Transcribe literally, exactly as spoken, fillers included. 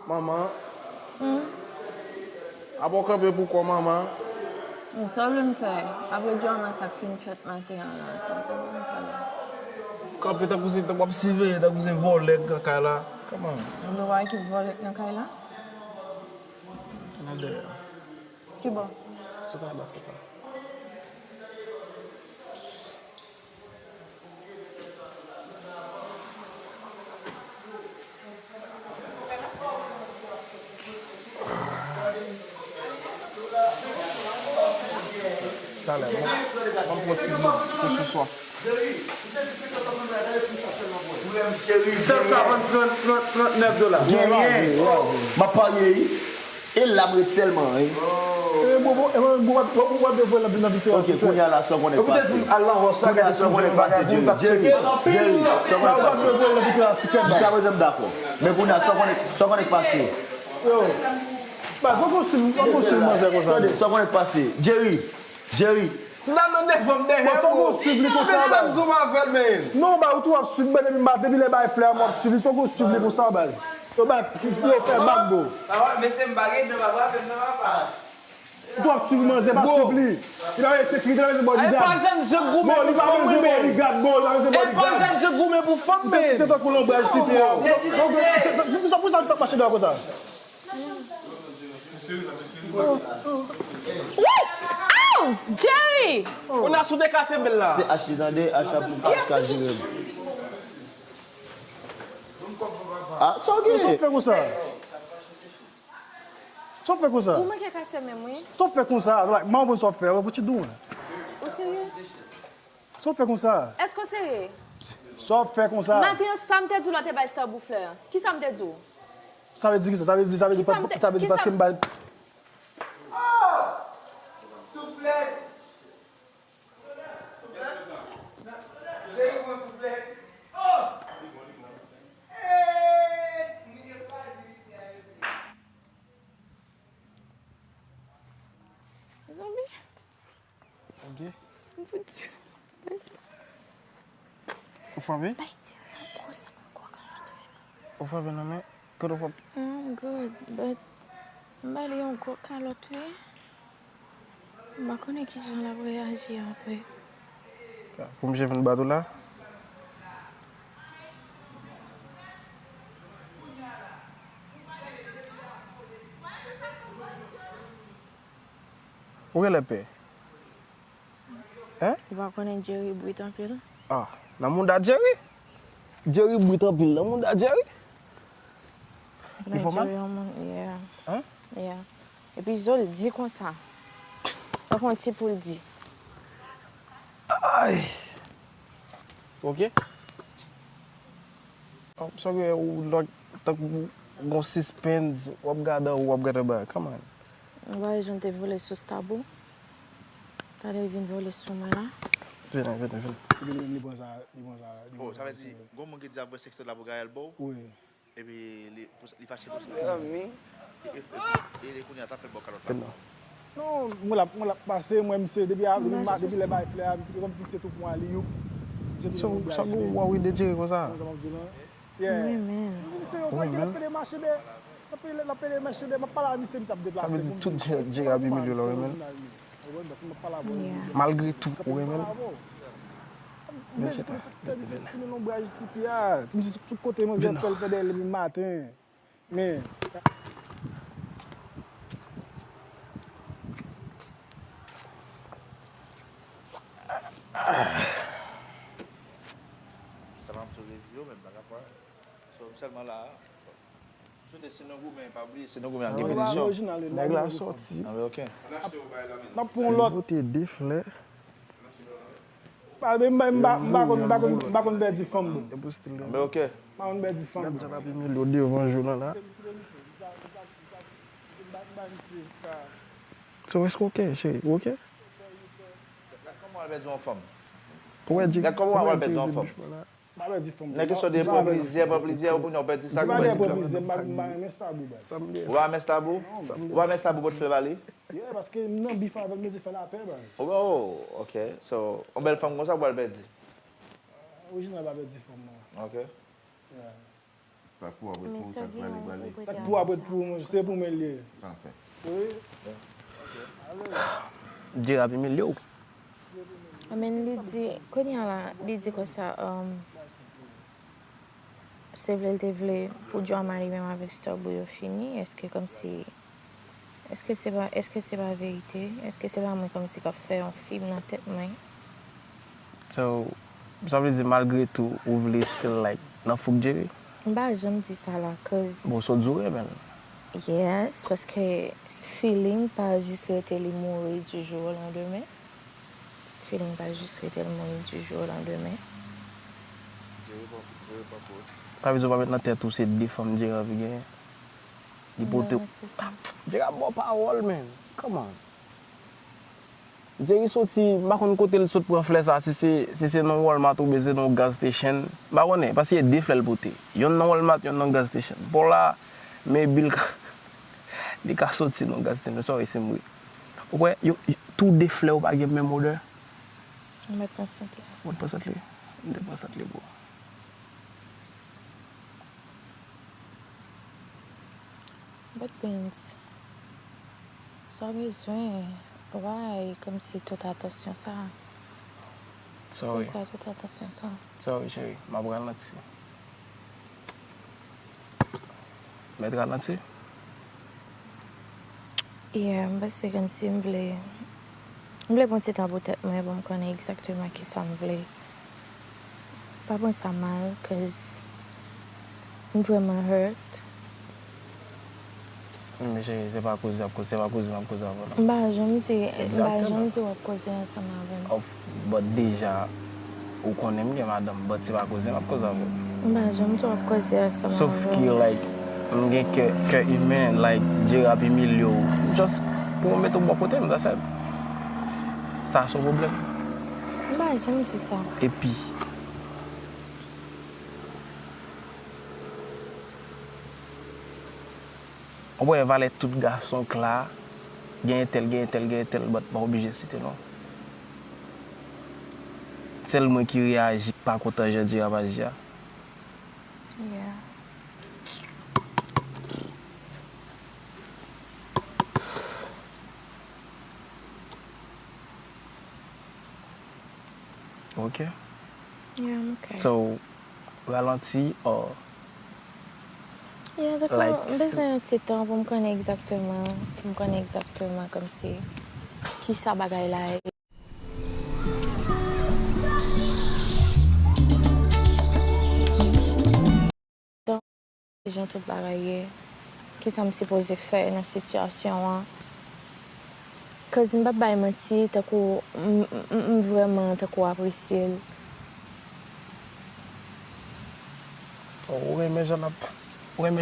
Manman. Hmm? Apa w kanpe pou kò manman? Bon, sa w vle m fè? Apre djòlman sa k fin fèt maten an la, sa w te vle m fè la? Kanpe tankou se, tankou w ap siveye, tankou se vòlè k nan kay la. Kòman? Ou vle wè ki vòlè k nan kay la? Nan dèyè. Ki bò? Sot anlè basket la. Talè, m, m ap pran ti bout pou sou swa. Sèl sa vann trant, trant, trant nèf dola. Genyen. M ap parye, wi. E la m ret sèlman, wi. E bon, bon, e bon, bon, bon, bon, bon, bon, nan vite. Ok, kounye a la, sa w konnen k pase. Kounye a la, sa w konnen k pase, Jerry. Jerry, Jerry, sa w konnen k pase. Jiska prezan, m dakò. Men kounye a, sa w konnen, sa w konnen k pase. Yo, baz, ou gon stil, ou gon stil manzè konsa. Tande, sa w konnen k pase. Jerry, Jerry. Ti dam nan nève m dèyè m, bro. Men sa m di w pa fè l, men. Non, ba, ou tou ap swiv, men depi, depi lè bay flè a, m ap swiv li, sa w gon swiv li konsa, baz. Yo bay, yo fè bab, bro. Mesye, m pa gen dan, pa frape m non, papa. Ou ap swiv manzè, pa swiv li. Li pa bezwen sekirite, li pa bezwen bodyguard. Li pa bezwen bodyguard, bro, li pa bezwen bodyguard. Li pa bezwen bodyguard. Se tankou lonbraj tipi yo. Pou sa, pou sa, sa mache dèyè konsa. Wouy! Aw! Jerry! Ou nan sou de kase bèl la. Se Ashley, tande, Ashley ap, ap ka jire m. Ah, sa w gen? Sa w fè konsa? Sa w fè konsa? Ou manke kase menm, wi. Sa w fè konsa? Like, m pa konprann sa w ap fè. What you doing? Ou serye? Sa w fè konsa? Èske w serye? Sa w fè konsa? Maten an, sa m te di w la te bay Stabou flè an. Kisa m te di w? Sa vle di kisa? Sa vle di, sa vle di, sa vle di paske m bay. Ah! Souflèt! Souflèt! Jerry pran souflèt. Oh! Hey! Mwen gen pa jilite a yo. Mezanmi. Ok. M fouti. Ou frape? Bay Jerry yon gwo sanm ankò kalòt wi. Ou frape nan men? Kote w frape? I'm good, but m ba li yon gwo kalòt wi. M pa konnen kijan l ap reyaji apre. Pou misye vin bat ou la? Ou genlè pè? Hein? Ou pa konnen Jerry brit anpil? Ah, nan mouda Jerry? Jerry brit anpil nan mouda Jerry? Li fè mal? Jerry yon moun, yeah. Hein? Yeah. Epi zo l di konsa. Tankou yon ti poul di. Ay! Ok. Sa w gen ou lòk tankou gon sispens, w ap gade anwo, w ap gade anba. Come on. Ou pa wè jan l te vole sou Stabou? Talè li vin vole sou mwen la. Vini, vini, vini. Li menm li pran sa, li pran sa, li pran sa. Oh, sa vle di, gon moun ki di ap voye sèkstòp la pou Gaël ba w? Wi. Epi li, pou, li fache pou sa. Mezanmi. E, e, e, e, e kounye a sa fè l ba w kalòt la. Non, mwen l ap, mwen l ap pase, mwen misye, depi a, depi ma, depi lè bay flè a, misye, kòmsi misye tou pran li, youp. Misye tou pran yon sa gon wa wi de Jerry konsa. Konsa m ap di w lan. Yeah. Wi, men. Misye, yon fwa ki l ap pede mache de, l ap pede, l ap pede mache de, m ap pale a misye, misye ap deplase. Sa vle di tout Jerry ap imilye w la, wi, men. Malgre tou, ou renmen l. Men se ta. Tout kote manzè fè l fè dèyè l depi maten. Men. Sa pa m sou rezo, men m pa ka pran. So, m sèlman la. Swete si nou goumen, pa bliye, si nou goumen, ap gen benediksyon. Nèg la sòti. Ah, ok. N ap pran yon lòt. Li pote de flè. Pa, m pa, m pa, m pa konn, m pa konn, m pa konn pèdi fanm, bro. M pa konn pèdi fanm. Gad jan l ap imilye w devan jou lan la. So, èske w ok, cheri? Ou ok? Gad kòman w al pèdi yon fanm. Ou wè Jerry, gad kòman w al pèdi yon fanm. M pa pèdi fanm. Nan kesyon de pran plizyè, pran plizyè, ou konnen w pèdi sa, ou pèdi. M pa renmen Stabou, baz. Ou pa renmen Stabou? Ou pa renmen Stabou pot flè ba li? Yeah, paske m nan bif avè l, m bezwen fè lapè, baz. Oh, ok. So, yon bèl fanm konsa ou pral pèdi? Orijinal pa pèdi fanm, non. Ok. Yeah. Sak pou w ap ret pou ou, sak prale prale. Sak pou w ap ret pou ou, se pou mwen l ye. Wi. Dye ap imilye w. Amen, li di, kounye a la, li di konsa, um, se vle l te vle pou Drama li menm avèk Starboy yo fini, èske kòmsi, èske se pa, èske se pa verite? Èske se pa mwen kòmsi k ap fè yon fim nan tèt mwen? So, sa vle di malgre tou, ou vle still like nan fouk Jerry? M pa janm di sa la, cause Bon, so di w renmen l. Yes, paske feeling pa jis rete li mouri du jour au lendemain. Feeling pa jis rete l mouri du jour au lendemain. Sa vle di w pa met nan tèt ou se de fanm Jerry anvi genyen? Li pote Non, se sa. Jerry ap ba w pawòl, man. Come on. Jerry soti, m pa konn kote l sot pran flè sa, si se, si se nan Walmart oubyen se nan gas station. M pa konnen, paske e de flè l pote. Yonn nan Walmart, yonn nan gas station. Bon la, men bil ka, li ka soti nan gas station, sorry, se m wi. Ou kwè, yo, yo, tou de flè yo pa gen menm odè? Mwen pran sant li. Mwen pran sant li. M te pran sant li, bro. But Beans, sa w bezwen, why kòmsi tout atansyon sa? Sorry. Pou sa tout atansyon sa? Sorry, cheri. M ap ralanti. Mèt ralanti? Yeah, m panse kòmsi m vle, m vle pran ti tan pou tèt mwen, pou m konnen egzakteman kisa m vle. Pa pran sa mal, cause m vrèman hurt. Men cheri, se pa koze ap koze, se pa koze m ap koze avè w, non. M pa janm di, m pa janm di w ap koze ansanm avè m. Of, but deja, ou konnen m gen madanm, but se pa koze m ap koze avè w. M pa janm di w ap koze ansanm avè m. Sof ki, like, m gen kè, kè imen, like, Jerry ap imilye w. Just pou w mete w bò kote m, that's it. Sa se yon pwoblèm. M pa janm di sa. Epi, Ou wè valè tout gason k la, gen entèl, gen entèl, gen entèl, but m pa oblije site non. Sèl mwen ki reyaji, k pa kontan jan Dira ap aji a. Yeah. Ok. Yeah, I'm okay. So, ralanti or Yeah, dakò. Like, m bezwen yon ti tan pou m konnen egzakteman, pou m konnen egzakteman kòmsi kisa bagay la ye. Jan tout bagay ye, kisa m sipoze fè nan sitiyasyon an. Cause m p ap bay manti, tankou m, m, m, m vrèman tankou apresye l. Ou renmen jan l ap